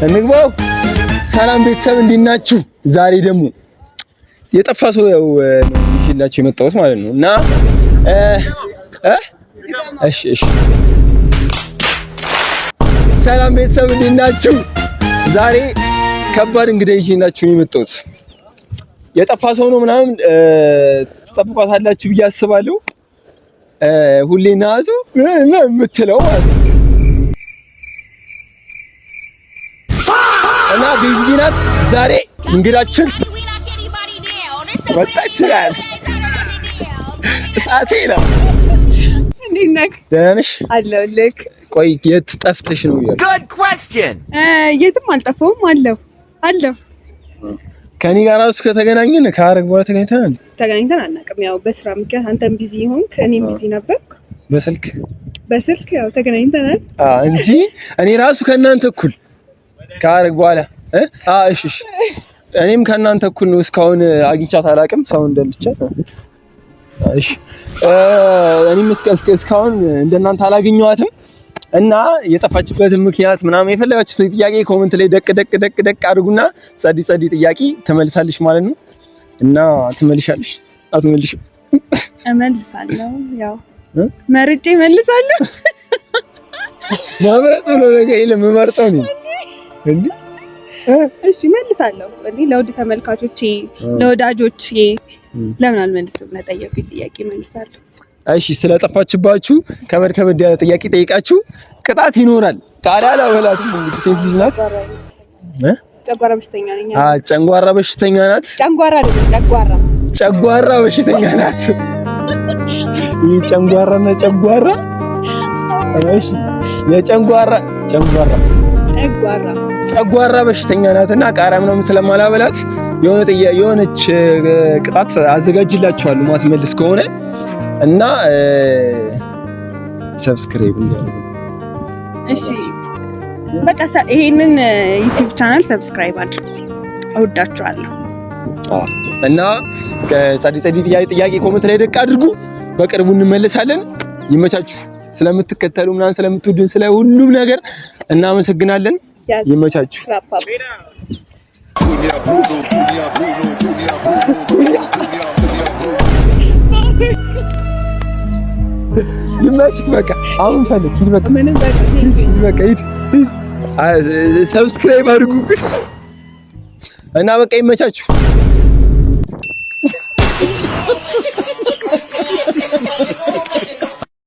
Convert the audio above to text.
እንግባው። ሰላም ቤተሰብ፣ እንዴት ናችሁ? ዛሬ ደግሞ የጠፋ ሰው ያው ነው ይዤላችሁ የመጣሁት ማለት ነው። እና እ እሺ እሺ፣ ሰላም ቤተሰብ፣ እንዴት ናችሁ? ዛሬ ከባድ እንግዳ ይዤላችሁ ነው የመጣሁት። የጠፋ ሰው ነው ምናምን ትጠብቋታላችሁ ብዬ አስባለሁ። ሁሌ ናቱ የምትለው ማለት ነው እና ቤዝዬ ናት ዛሬ እንግዳችን። ወጣች ይላል፣ እሳቴ ነው። እንዴት ነህ? ደህና ነሽ? አለሁልህ። ቆይ የት ጠፍተሽ ነው እያልኩ። የትም አልጠፋሁም። አለሁ አለሁ። ከኔ ጋር ራሱ ከተገናኘን ከአረግ በኋላ ተገናኝተናል። ተገናኝተን አናውቅም። ያው በስራ ምክንያት አንተም busy ሆንክ፣ እኔም busy ነበርኩ። በስልክ በስልክ ያው ተገናኝተናል እንጂ እኔ ራሱ ከእናንተ እኩል ከአረግ በኋላ እሺ እሺ፣ እኔም ከእናንተ እኩል ነው። እስካሁን አግኝቻት አላውቅም። ሰው እንደልቻ እሺ፣ እኔም እስካሁን እንደናንተ አላገኘኋትም። እና የጠፋችበትን ምክንያት ምናምን የፈለጋችሁትን ጥያቄ comment ላይ ደቅ ደቅ ደቅ ደቅ አድርጉና ጸዲ ጸዲ ጥያቄ ትመልሳለሽ ማለት ነው። እና ትመልሻለሽ? አትመልሽም? እመልሳለሁ። ያው መርጬ እመልሳለሁ። መምረጥ ብሎ ነገር የለም። የምመርጠው እኔ እንዴ። እሺ እመልሳለሁ። እኔ ለውድ ተመልካቾቼ፣ ለወዳጆቼ ለምን አልመልስም? ለጠየቁኝ ጥያቄ እመልሳለሁ። እሺ ስለጠፋችባችሁ ከበድ ከበድ ያለ ጥያቄ ጠይቃችሁ ቅጣት ይኖራል። ቃሪያ አላበላትም። እንግዲህ ሴት ልጅ ናት። ጨጓራ በሽተኛ ነኝ። ጨንጓራ በሽተኛ ናት። ጨንጓራ አይደለም፣ ጨጓራ። ጨጓራ በሽተኛ ናት። ይህ ጨንጓራና ጨጓራ። እሺ የጨንጓራ ጨንጓራ ጨጓራ ጨጓራ በሽተኛ ናትና ቃሪያ ምናምን ስለማላበላት የሆነ የሆነች ቅጣት አዘጋጅላችኋለሁ ማትመልስ ከሆነ እና subscribe። እሺ በቃ ይሄንን YouTube channel subscribe አድርጉ። እወዳችኋለሁ። እና ጸዲ ጸዲ ጥያቄ comment ላይ ደቅ አድርጉ። በቅርቡ እንመለሳለን። ይመቻችሁ። ስለምትከተሉ ምናምን ስለምትወዱን ስለ ሁሉም ነገር እናመሰግናለን። ይመቻችሁ። ይመችህ። በቃ አሁን ፈልግ፣ ሂድ፣ በቃ ሂድ፣ ሂድ፣ በቃ ሂድ። Subscribe አድርጉ እና በቃ ይመቻችሁ።